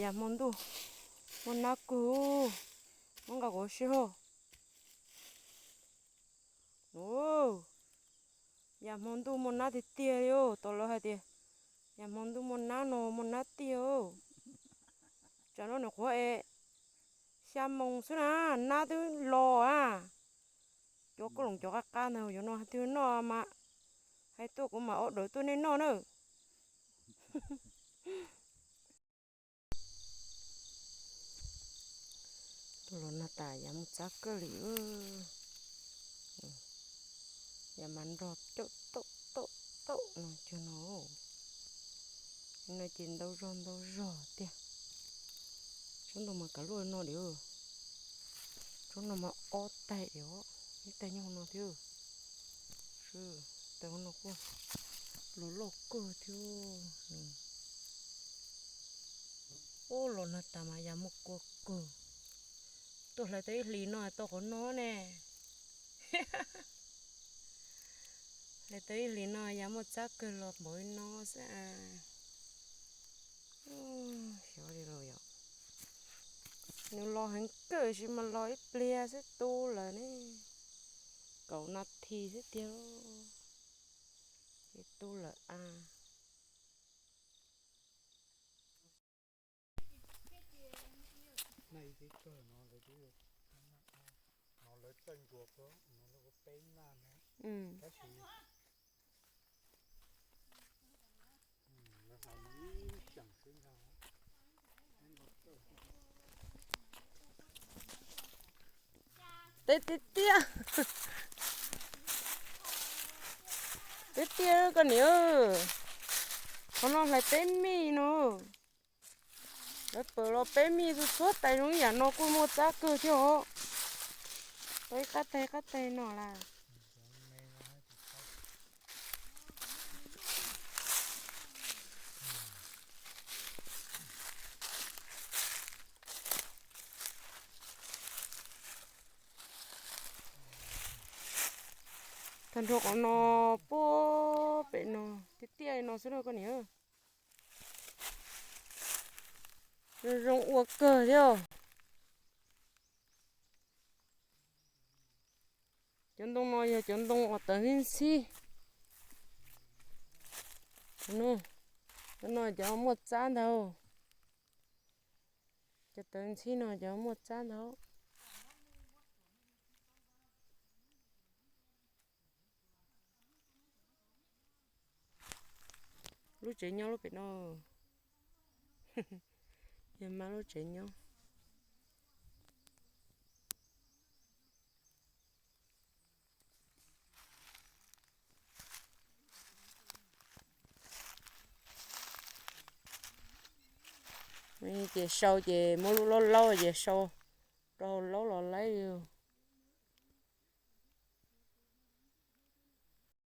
Yav hmo ntuj muaj nab kawg, muab nqa kuv ua si hos. Yav hmo ntuj muaj nab tiag tiag li os, tau lawv hais tias yav hmo ntuj muaj nab no muaj nab tiag. Tsam no nws qhuav es xya moos xwb na, nab twb los a. Cov kauj loos cov qab qab ntawd yuav noj twg noj mas hais tuaj kuv mam ua dawm tuaj nej noj na. Tuaj los nag tas yav muaj txab kawg li. Yav mas nrog caum taum taum taum no cog no. No ces ntau zog ntau zog tiag. Tsob ntoo mas kav luaj no diam. Tsob no mas ob taig diam, ib taig nyob hauv no thiab. Taig hauv no kuj los loj kawg thiab. Ub, los nag tas mas yav muaj kua kawg. Tuaj hlais tau ib hlis no tau qhov no ne. Hlais tau ib hlis no yav muaj txab kawg los npaum li no xwb. Xyov li los yom. Nws los heev kawg sis mas los ib pliag xwb tu lawm ne. Kaum nas this xwb tiag, ces tu lawm a. Teb tiag tiag. Teb tiag koj niam. Qhov no hlais peb mij no. Lawv pawm los peb mij txhua txhua tais zoo ib yam no kuj muaj txab kawg thiab os. Tau ib qab teg qab teg no las. Tag nrho qhov no puag pem no tiaj tiaj li no xwb na koj niam. Zoo zoo ua kawg thiab. Cov ntoo no yog cov ntoo uas tawv ntxhib ntxhib. Cov no cov muaj txab ntag. Cov tawv ntxhib no cov muaj txab ntag. Lub tsev nyob lub pem no. Yog mas lub tsev nyob. Ces sau ces muab lub laub laub ces sau rau hauv laub los laib li.